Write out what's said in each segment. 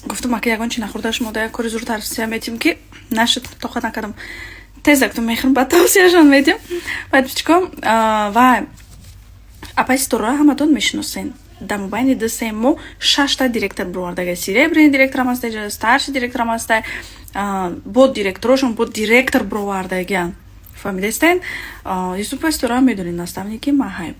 Гуфтам, ака, ягон чи нахӯрда, шумо да як кори зур тавсия метиҳем, ки нашуд, тоқат накардам, теза гуфтам, мехӯрам, баъд тавсияшон метиҳем. Подписчико, ва апаи Ситора ҳаматон мешиносен. Дар мобайни 2-3 моҳ шашта директор бировардага: серебряный директорам ҳаста, старший директорам ҳаста, бо директорошон, бо директор бировардагиан. Фаҳмидастен? Юсуф Ситора медонед, наставники маҳай.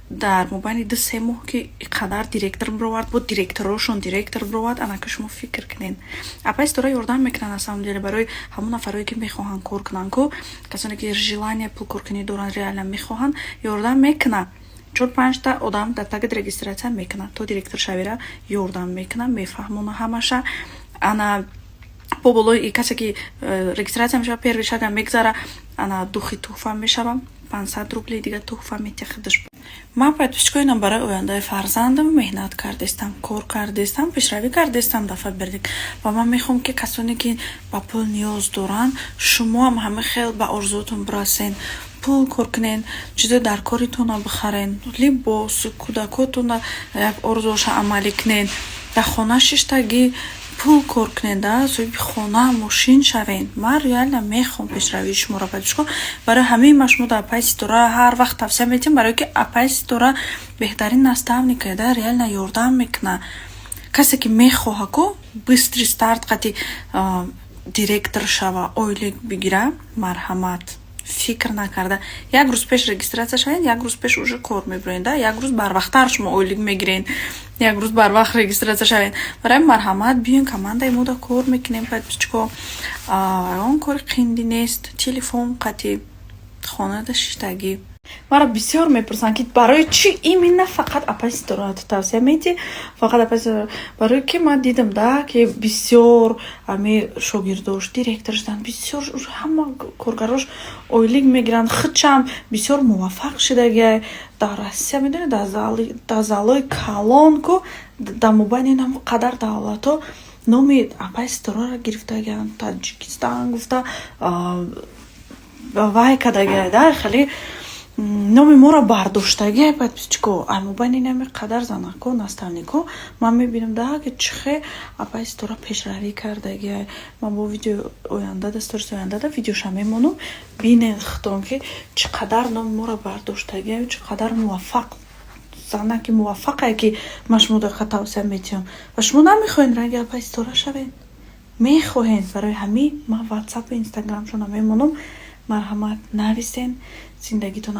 Дар мобайни 2-3 моҳ ки қадар директор бировард, бо директорошон директор бировард, анака шумо фикр кунед. Апаи Ситора ёрдам мекунанд на самом деле барои ҳамон нафарое, ки мехоҳанд кор кунанд ку, касоне ки желание пулкоркунӣ доранд, реально мехоҳанд, ёрдам мекунад. Чор панҷта одам дар тагит регистрация мекунад, то директор шавира ёрдам мекунад, мефаҳмона ҳамаша. Ана бо болои касе ки регистрация мешава, первый шага мегзара, ана духи туҳфа мешава, 500 рубли дига туҳфа метиҳ худаш. Ман, подписчикоинам, барои ояндаи фарзандам меҳнат кардестам, кор кардестам, пешравӣ кардестам дафъа бердик. Ва ман мехоҳам, ки касоне ки ба пул ниёз доранд, шумоам ҳама хел ба орзуотон бирасен, пул кор кунен, чизои дар коритона бихарен, либос, кӯдакотона як орзуоша амалӣ кунен, дар хона шиштагӣ пул кор кунед, да соҳиби хона, мошин шавен. Ман реально мехоҳам пешравии шуморо, подписчико. Барои ҳамин ман шумо дар апаи Ситора ҳар вақт тавсия метиҳам, барое ки апаи Ситора беҳтарин наставника, да реально ёрдам мекунад. Касе ки мехоҳа ку быстрый старт қати директор шава, ойлик бигира, марҳамат, фикр накарда як рӯз пеш регистрация шавед, як рӯз пеш уже кор мебироед, да як рӯз барвақттар шумо ойлик мегиред, як рӯз барвақт регистрация шавед. Барои марҳамат, биёен, командаи мо да кор мекунем. Подписчико, он кори қинди нест, телефон қати, хонада шиштагӣ. Маро бисёр мепурсанд, ки барои чӣ именно фақат апаи Ситора тавсия медиҳӣ, фақат апаи Ситора. Барое ки ман дидам да, ки бисёр ами шогирдош директор шуданд, бисёр ҳама коргарош ойлик мегиранд, худшам бисёр муваффақ шудагиай дар Россия. Медонед, дар залои калон ку, дар мобайни ин қадар давлатҳо номи апаи Ситораро гирифтагианд, Таҷикистан гуфта вай кардагиай да, хеле номи моро бардоштагиай. Подписчико, ай мобайни инами қадар занако, наставнико, ман мебинам да, ки чӣ хел апаи Ситора пешравӣ кардагиай. Ман бо видео ояндада, сторис ояндада видеоша мемонам, бинед худтон, ки чӣ қадар номи моро бардоштагиаю чӣ қадар муваффақ, занаки муваффақае, ки ман шумо дақиқа тавсия метиҳам. Ва шумо намехоҳед ранги апаи Ситора шавед? Мехоҳед. Барои ҳамин ман ватсапу инстаграмшона мемонам, марҳамат, нависен, зиндагитон.